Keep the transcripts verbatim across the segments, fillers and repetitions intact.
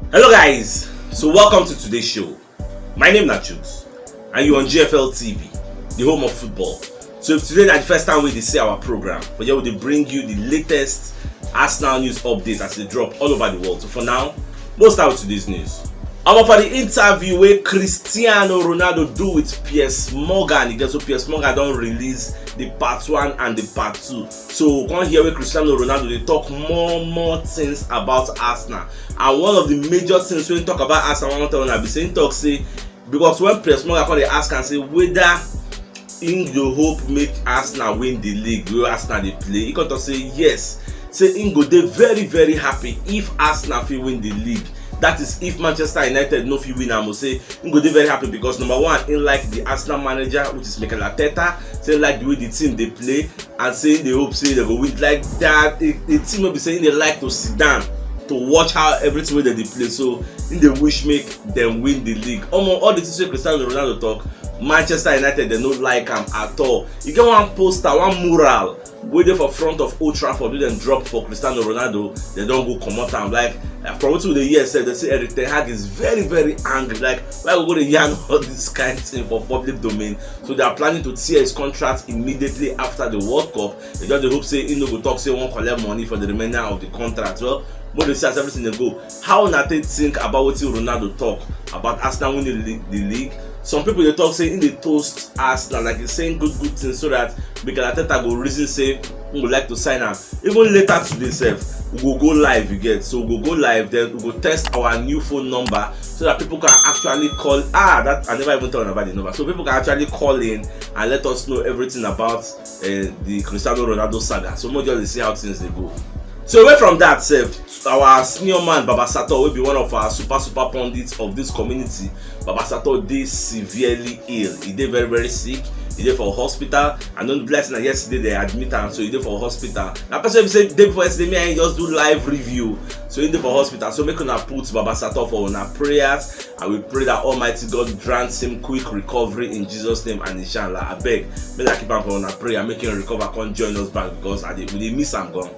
Hello guys, so welcome to today's show. My name na Chuks and you on G F L T V, the home of football. So if today na the first time wey you dey see our program, for here we dey bring you the latest Arsenal news updates as e drop all over the world. So for now, we'll start with today's news. Omo, for the interview wey Cristiano Ronaldo do with Piers Morgan, e get so Piers Morgan don release the part one and the part two. So we come hear wey Cristiano Ronaldo dey talk more more things about Arsenal. And one of the major things wey he talk about Arsenal, I wan tell una be say he talk say, because when Piers Morgan come dey ask am say whether he go hope make Arsenal win the league wey Arsenal dey play, he come talk say yes, say he go dey very very happy if Arsenal fit win the league. That is if Manchester United no fit win am, o say he go dey very happy because number one, he like the Arsenal manager, which is Mikel Arteta, say he like the way the team dey play, and say he dey hope say they go win. Like that, a, a team wey be say he dey like to sit down to watch how everything wey dem dey play. So he dey wish make dem win the league. Omo, all the things wey Cristiano Ronaldo talk, Manchester United dem no like am at all. E get one poster, one mural wey dey for front of Old Trafford wey dem drop for Cristiano Ronaldo, dem don go comot am. Like, from wetin we dey hear sef, dem say Erik ten Hag is very very angry. Like, why we go dey yarn all this kind thing for public domain? So they are planning to tear his contract immediately after the World Cup. They just dey hope say he no go talk say he wan collect money for the remainder of the contract. Well, we dey see as everything dey go. How una take think about wetin Ronaldo talk about Arsenal winning the league? The league. Some people dey talk say he dey toast Arsenal, like he's saying good good things so that Mikel Arteta go reason say he would like to sign am. Even later today sef, we go go live, you get. So we go go live, then we go test our new phone number so that people can actually call. Ah, that I never even tell about the number. So people can actually call in and let us know everything about uh, the Cristiano Ronaldo saga. So we just see how things they go. So away from that sef, our senior man Baba Sato, will be one of our super super pundits of this community. Baba Sato dey severely ill. He dey very very sick. He dey for hospital. I know the blessing that yesterday they admit him, so he dey for hospital. Now person say day before yesterday, me and just do live review. So he dey for hospital. So make una put Baba Sato for una prayers. I will pray that Almighty God grants him quick recovery in Jesus' name and inshallah. I beg, may I keep him for una prayer, make him recover, come join us back because I dey, we dey miss him gone.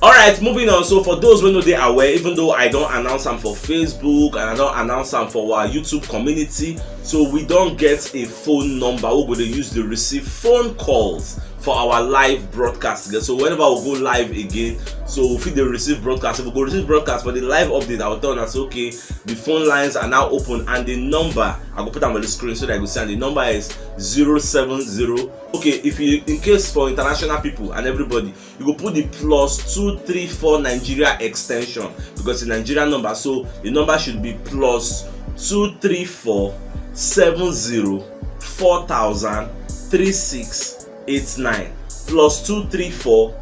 Alright, moving on. So for those who no dey aware, even though I don announce am for Facebook and I don announce am for our YouTube community, so we don get a phone number wey go dey use dey receive phone calls for our live broadcast again. So whenever we go live again, so we fit dey receive broadcast. If we go receive broadcast for the live update, I will tell una say okay, the phone lines are now open and the number, I go put am on the screen so that you go see am. The number is zero seven zero. Okay, if you, in case for international people and everybody, you go put the plus two three four Nigeria extension because it's Nigeria number. So the number should be plus two three four seven zero four thousand three six eight nine, plus two three four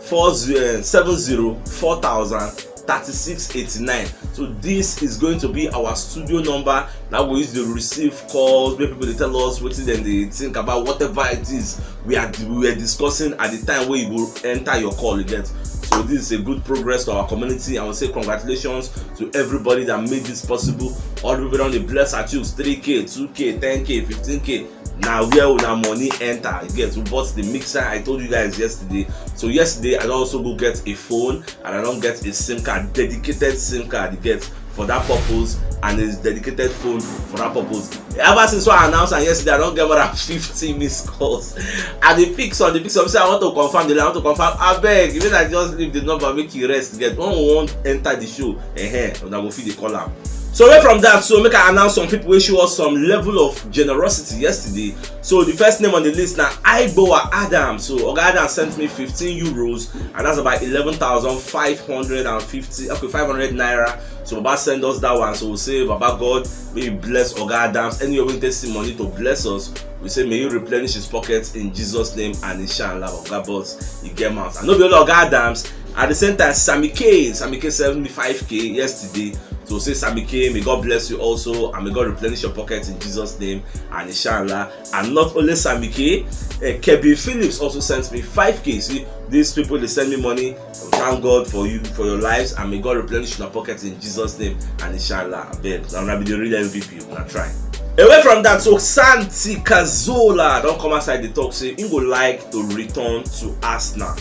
four zero seven zero four thousand thirty-six eighty-nine. So this is going to be our studio number. Now we use to receive calls where people dey tell us what dem dey think about whatever it is we are we were discussing at the time where you go enter your call again. So this is a good progress to our community. I will say congratulations to everybody that made this possible. All the people on the bless at you, three K, two K, ten K, fifteen K. Now where una money enter? You get to bought the mixer I told you guys yesterday. So yesterday I also go get a phone and I don't get a SIM card, dedicated SIM card. You get for that purpose and a dedicated phone for that purpose. Ever since I announced and yesterday I don't get more than fifty missed calls. And the pick some, the pick some say I want to confirm the I want to confirm. I beg, even I just leave the number, make you rest. Get when we won't enter the show, eh, eh, una go fit dey call am. So away from that, so make I announce some people wey show us some level of generosity yesterday. So the first name on the list na Aiboa Adam. So Oga Adam sent me fifteen euros, and that's about eleven thousand five hundred and fifty, okay, five hundred naira. So Baba send us that one. So we say, Baba God, may you bless Oga Adams. Anywhere we take see money to bless us, we say, may you replenish his pockets in Jesus' name and inshallah. Oga Boss, he get mouth. I know be all Oga Adams. At the same time, Sammy K, Sammy K sent me five K yesterday. So say Sammy K, may God bless you also, and may God replenish your pocket in Jesus' name and inshallah. And not only Sammy K, uh, Kevin Phillips also sent me five K. See, these people, they send me money. Thank God for you, for your lives, and may God replenish your pocket in Jesus' name and inshallah. I beg. Now I be the real M V P. Now try. Away from that, so Santi Cazorla don't come outside the talk say he would like to return to Arsenal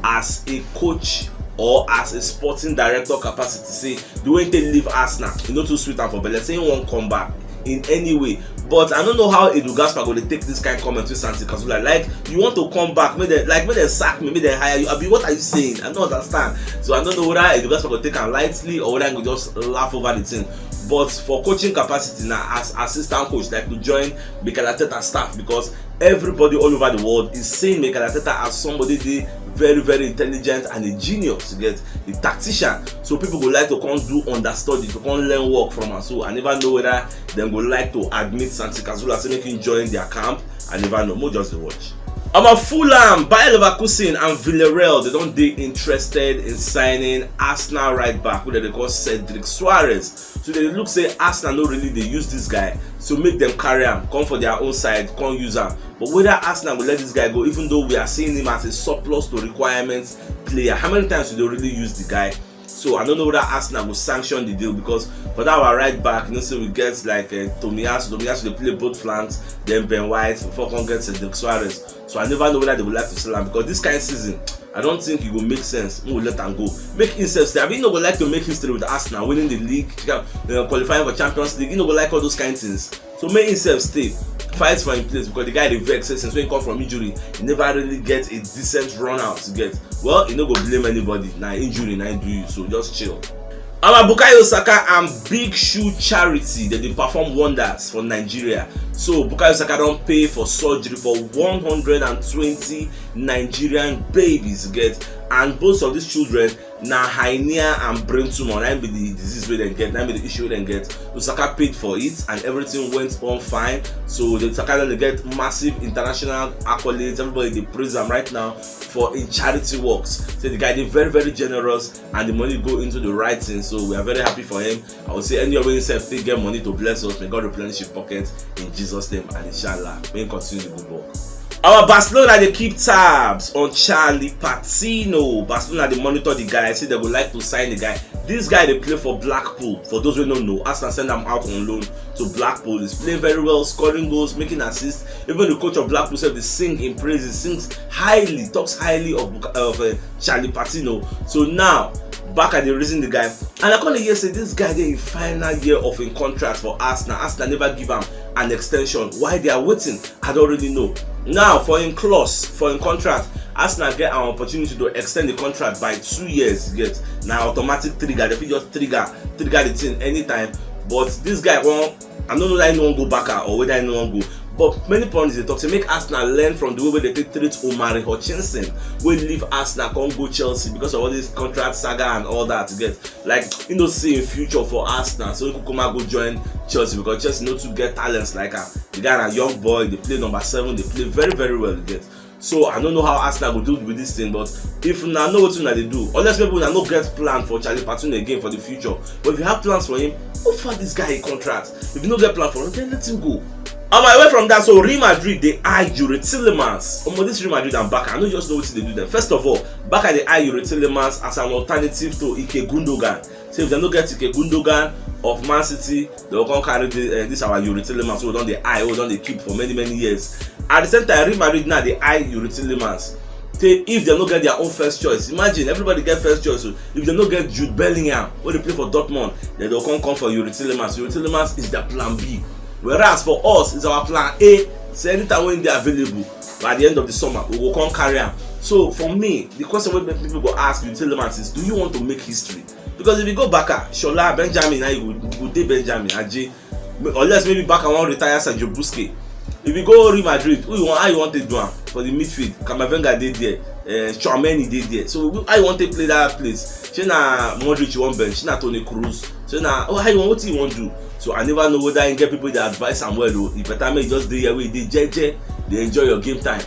as a coach or as a sporting director capacity, say the way they leave Arsenal, e no too sweet am for belle, say he wan come back in any way. But I don't know how Edu Gaspar go dey take this kind comment to Santi Cazorla. Like, you want to come back, make dem, like, make dem sack me, make dem hire you. I mean, what are you saying? I don't understand. So I don't know whether Edu Gaspar go take am lightly or whether he go just laugh over the thing. But for coaching capacity, now as assistant coach, like, to join Mikel Arteta staff, because everybody all over the world is seeing Mikel Arteta as somebody dey very, very intelligent and a genius, you get, the tactician. So people go like to come do understudy, to come learn work from am. So I never know whether dem go like to admit Santi Cazorla, say make him join their camp. I never know. Mo just dey watch. Omo, Fulham, Bayer Leverkusen and Villarreal, they don dey interested in signing Arsenal right back, wey dem dey call Cedric Soares. So they look say Arsenal no really dey use this guy, so make dem carry am come for their own side, come use am. But whether Arsenal go let this guy go, even though we are seeing him as a surplus to requirements player, how many times we don really use the guy? So I don't know whether Arsenal go sanction the deal, because for that our right back, you know, so we get, like, uh, Tomiyasu. Tomiyasu dey play both flanks, then Ben White. Before come get Cedric Soares. So I never know whether they would like to sell am, because this kind of season, I don't think it go make sense. We will let am go. Make himself stay. I mean, no go like to make history with Arsenal, winning the league, uh, qualifying for Champions League. You know, go like all those kind of things. So make himself stay, fight for him place, because the guy dey vex, say since when he come from injury, he never really get a decent run out to get. Well, he no go blame anybody. Na injury na him do you, so just chill. Our Bukayo Saka and Big Shoe Charity, they dey perform wonders for Nigeria. So Bukayo Saka don pay for surgery for one hundred and twenty Nigerian babies, get, and most of these children na hernia and brain tumor, na be the disease wey dem get, na be the issue wey dem get. Osaka paid for it and everything went on fine. So the Osaka don dey get massive international accolades. Everybody dey praise am right now for im charity works. Say the guy dey very, very generous and the money go into the right thing. So we are very happy for him. I would say anywhere wey himself fit get money to bless us, may God replenish his pocket in Jesus' name and inshallah, may he continue the good work. Our Barcelona dey keep tabs on Charlie Patino. Barcelona dey monitor the guy, say they go like to sign the guy. This guy dey play for Blackpool. For those wey no know, Arsenal send am out on loan to Blackpool. He's playing very well, scoring goals, making assists. Even the coach of Blackpool sef dey sing in praises, sings highly, talks highly of Buka-, of, uh, Charlie Patino. So now, back at the reason the guy, and I come dey hear say this guy dey in final year of im contract for Arsenal. Arsenal never give am an extension. Why they are waiting, I don't really know. Now, for im clause, for im contract, Arsenal get an opportunity to extend the contract by two years. Get, na automatic trigger. They fit just trigger, trigger the thing anytime. But this guy wan, I don't know that he no wan go back or whether he no wan go. But many pundits dey talk say make Arsenal learn from the way wey they take treat Omari Hutchinson, wey leave Arsenal come go Chelsea because of all this contract saga and all that. Get, like, he no see a future for Arsenal, so he could come and go join Chelsea because Chelsea no too get talents like am. The guy na young boy, dey play number seven, dey play very, very well. Get, so I don't know how Arsenal go do with this thing, but if una know wetin una dey do, unless maybe una no get plan for Charlie Patino again for the future, but if you have plans for him, offer this guy a contract. If you no get plan for him, then let him go. On my way from that, so Real Madrid dey eye Yuri Tillemans. Omo, this Real Madrid and Barca, I no just know wetin dey do them. First of all, Barca dey eye Yuri Tillemans as an alternative to Ilkay Gundogan. Say if they no get Ilkay Gundogan of Man City, they go come carry the, uh, this our Yuri Tillemans, wey we don dey eye, wey we don dey keep for many, many years. At the same time, Real Madrid now dey eye Yuri Tillemans. Say if they no get their own first choice, imagine everybody get first choice. So if they no get Jude Bellingham, wey dey play for Dortmund, then they'll come come for Yuri Tillemans. Yuri Tillemans is the plan B. Whereas for us, it's our plan A. So anytime when they available, by the end of the summer, we go come carry am. So for me, the question wey people go ask Yuri Tillemans is, do you want to make history? Because if you go Barca, Shola, Benjamin, now you go, you go dey Benjamin, Aje. Unless maybe Barca wan retire Sergio Busquets. If you go Real Madrid, who you want, how you want to do am for the midfield? Camavinga dey there, uh, Tchouameni dey there. So how you want to play that place? Shey na Modric you wan bench? Shey na Toni Kroos? Shey na, oh, how you want, wetin you wan do? So I never know whether he get people that advise am well o. E better make you just dey here wey you dey jeje, dey enjoy your game time.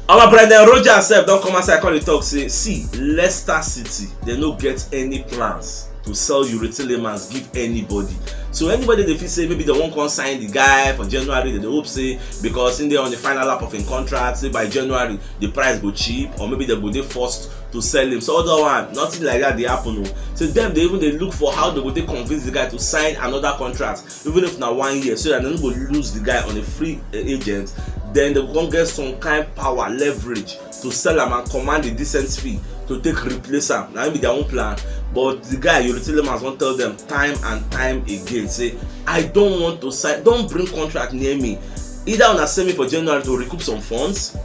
Our Brendan Rodgers sef don come outside come dey talk say, see, Leicester City, they no get any plans to sell Yuri Tillemans give anybody. So anybody dey feel say maybe they wan come sign the guy for January, they dey hope say because he dey on the final lap of him contract, say by January the price go cheap, or maybe they go dey forced to sell him. So other one, nothing like that dey happen o. So them dey even dey look for how they go dey convince the guy to sign another contract, even if na one year, so that they no go lose the guy on a free, uh, agent. Then they go come get some kind power, leverage to sell am and command a decent fee to take replace am. Na im be their own plan. But the guy, Yuri Tillemans, wan tell them time and time again say, "I don't want to sign, don't bring contract near me. Either una sell me for January to recoup some funds,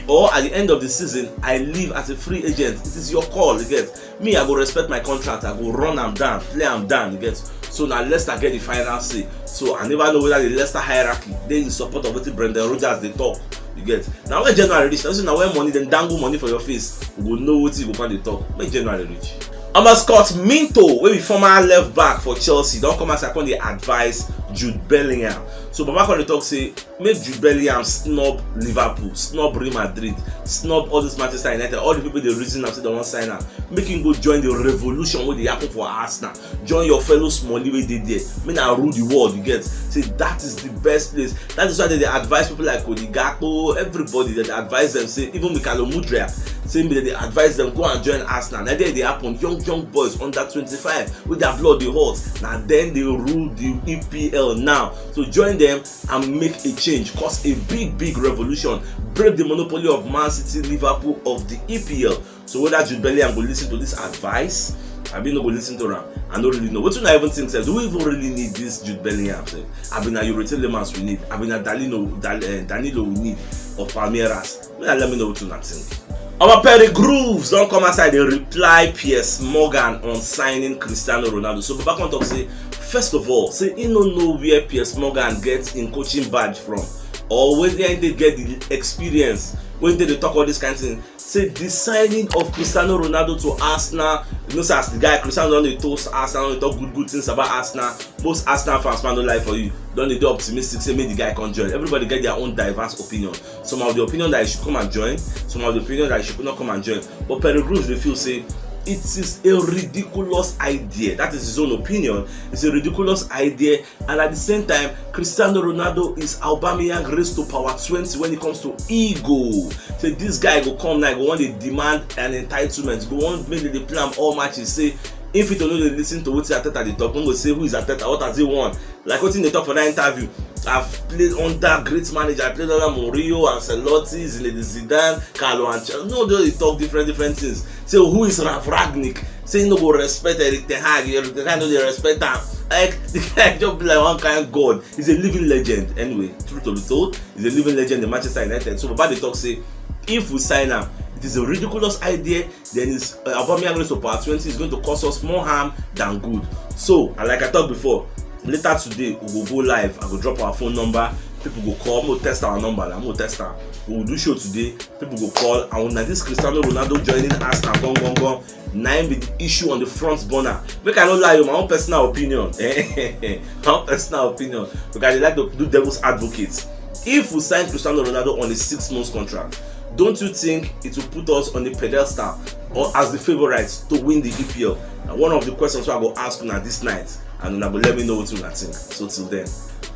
or at the end of the season, I leave as a free agent. It is your call, you get. Me, I go respect my contract, I go run am down, play am down, you get. So na Leicester get the final say." So I never know whether the Leicester hierarchy dey in support of wetin Brendan Rodgers dey talk, you get. Na when January reach, na so na when money, dem dangle money for your face, we go know wetin you go come dey talk. Make January reach. Omo, Scott Minto, wey be former left back for Chelsea, don come outside come dey advise Jude Bellingham. So Baba come dey talk say make Jude Bellingham snub Liverpool, snub Real Madrid, snub all this Manchester United, all the people dey reason am say dem wan sign am. Make him go join the revolution wey dey happen for Arsenal. Join your fellow smallie wey dey there. Make na rule the world, you get. Say that is the best place. That is why dem dey advise people like Cody Gakpo, everybody, dem dey advise them say, even Mykhailo Mudryk, say make dem dey advise them go and join Arsenal. Na there e dey happen. Young, young boys under twenty-five wey their blood dey hot, na dem dey rule the E P L now. So join them and make a change, cause a big, big revolution, break the monopoly of Man City, Liverpool of the E P L. So whether Jude Bellingham go listen to this advice, abi no go listen to am, I no really know. Wetin una even think sef? Do we even really need this Jude Bellingham sef? Abi na Yuri Tillemans we need? Abi na Danilo, Dal- eh, Danilo we need of Palmeiras? Make una let me know wetin una think. Our Perry Grooves don come outside dey reply Piers Morgan on signing Cristiano Ronaldo. So Baba come talk say, first of all, say he no know where Piers Morgan get him coaching badge from, or where he take get the experience wey he take dey talk all this kind thing. Say the signing of Cristiano Ronaldo to Arsenal, you know say as the guy Cristiano don dey toast Arsenal, don dey talk good, good things about Arsenal. Most Arsenal fans, man, no lie for you, don dey dey optimistic say make the guy come join. Everybody get their own diverse opinion. Some of the opinion that he should come and join, some of the opinion that he should not come and join. But Perry Grooves dey feel say it is a ridiculous idea. That is his own opinion. It's a ridiculous idea. And at the same time, Cristiano Ronaldo is Aubameyang raised to power twenty when it comes to ego. Say this guy go come now, go wan dey demand an entitlement, go wan make dem dey play am all matches. Say if he no dey listen to wetin Arteta dey talk, he go say, "Who is Arteta? What has he won?" Like wetin dem talk for that interview, "I've played under great manager, I played under Mourinho, Ancelotti, Zinedine Zidane, Carlo Ancelotti." No, dem dey talk different, different things. Say, "Who is Ralf Rangnick?" Say he no go respect Erik ten Hag. Erik ten Hag no dey respect am. Like, the guy just be like one kind god. He's a living legend. Anyway, truth to be told, he's a living legend in Manchester United. So Baba dey talk say if we sign am, it is a ridiculous idea. Then it's uh, Aubameyang raised to power twenty is going to cause us more harm than good. So, and like I talked before, later today we go go live. I go drop our phone number. People go call. Mo test our number. Mo test am. We will do show today. People go call. And una this Cristiano Ronaldo joining Arsenal, gone, gone, gone, na im be the issue on the front burner. Make I no lie, o, my own personal opinion. My own personal opinion. Because I dey like to do devil's advocate. If we sign Cristiano Ronaldo on a six months contract, don't you think it will put us on a pedestal or as the favourites to win the E P L? Na one of the questions wey I go ask una this night, and una go let me know wetin una think. So till then,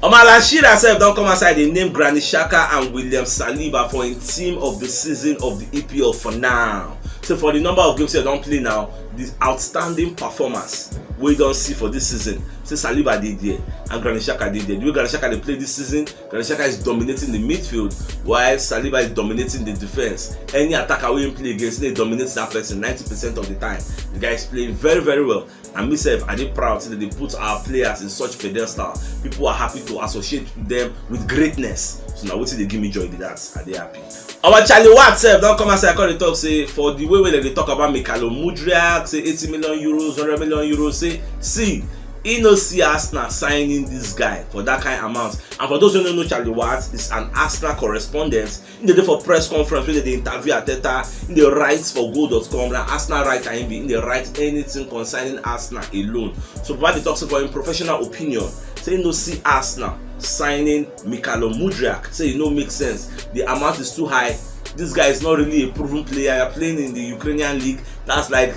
Omar Lashira sef don come outside dey name Granit Xhaka and William Saliba for im team of the season of the E P L for now. So for the number of games wey dem don play now, the outstanding performance wey we don see for this season, say Saliba dey there and Granit Xhaka dey there. The way Granit Xhaka dey play this season, Granit Xhaka is dominating the midfield, while Saliba is dominating the defense. Any attacker wey him play against, he dey dominate that person ninety percent of the time. The guy is playing very, very well. And me sef, I dey proud say dem dey put our players in such pedestal. People are happy to associate them with greatness. So na wetin dey give me joy be that. I dey happy. Our Charlie Watt sef don come outside come dey talk say for the way wey dem dey talk about Mykhailo Mudryk, say eighty million euros, hundred million euros, say, see, he no see Arsenal signing this guy for that kind amount. And for those who no know Charlie Watt, is an Arsenal correspondent. He dey dey for press conference wey dem dey interview Arteta. He dey write for goal dot com. Na Arsenal writer he be. He dey write anything concerning Arsenal alone. So Baba dey talk say for im professional opinion, say he no see Arsenal signing Mykhailo Mudryk. Say e no make sense. The amount is too high. This guy is not really a proven player. You're playing in the Ukrainian league. That's like,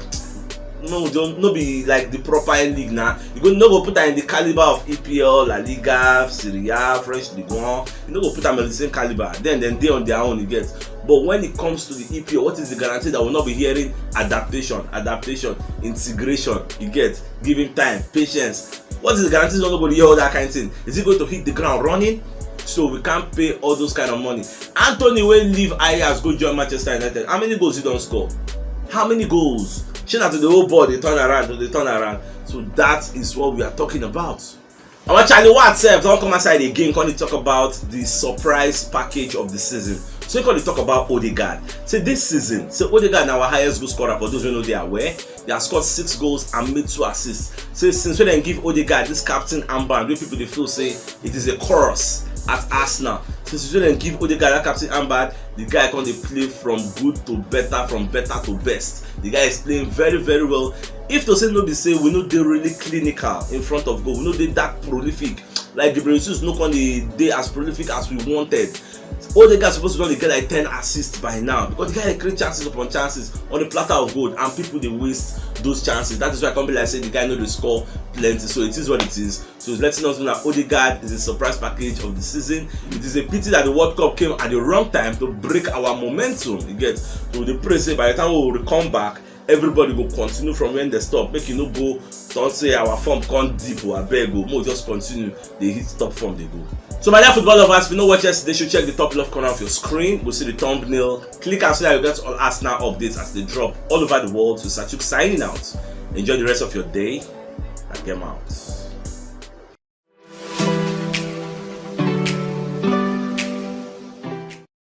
no, don't, no be like the proper league now. You go, no go put am in the caliber of E P L, La Liga, Serie A, French Ligue one. You no go put am in the same caliber. Then dem dey on their own, you get. But when it comes to the E P L, what is the guarantee that we'll not be hearing adaptation, adaptation, integration? You get, give him time, patience. What is the guarantee he's not going to hear all that kind of thing? Is he going to hit the ground running? So we can't pay all those kind of money. Antony wey leave Ajax go join Manchester United, how many goals he don score? How many goals? Shey na to dey hold ball dey turn around, dey turn around. So that is what we are talking about. Our Charlie Watt sef don come outside again, come dey talk about the surprise package of the season. So he come dey talk about Odegaard. Say this season, say Odegaard na our highest goal scorer. For those wey no dey aware, he has scored six goals and made two assists. Say since wey dem give Odegaard this captain armband, wey people dey feel say it is a curse at Arsenal. Since wey dem give Odegaard that captain armband, the guy come dey play from good to better, from better to best. The guy is playing very, very well. If to say no be say we no dey really clinical in front of goal, we no dey that prolific. Like Gabriel Jesus no come dey dey as prolific as we wanted. Odegaard suppose to don dey get like ten assists by now, because the guy dey create chances upon chances on a platter of gold, and people dey waste those chances. That is why I come be like say the guy no dey score plenty. So it is what it is. So it's letting us know that Odegaard is a surprise package of the season. It is a pity that the World Cup came at the wrong time to break our momentum. You get? So we dey pray say by the time we will come back, everybody go continue from where dem stop. Make e no go turn say our form come dip o, abeg o. Make we just continue dey hit top form dey go. So my dear football lovers, if you no watch yesterday show, check the top left corner of your screen. Go see the thumbnail. Click am so that you get all Arsenal updates as they drop all over the world. So Sachuk signing out. Enjoy the rest of your day. I get out.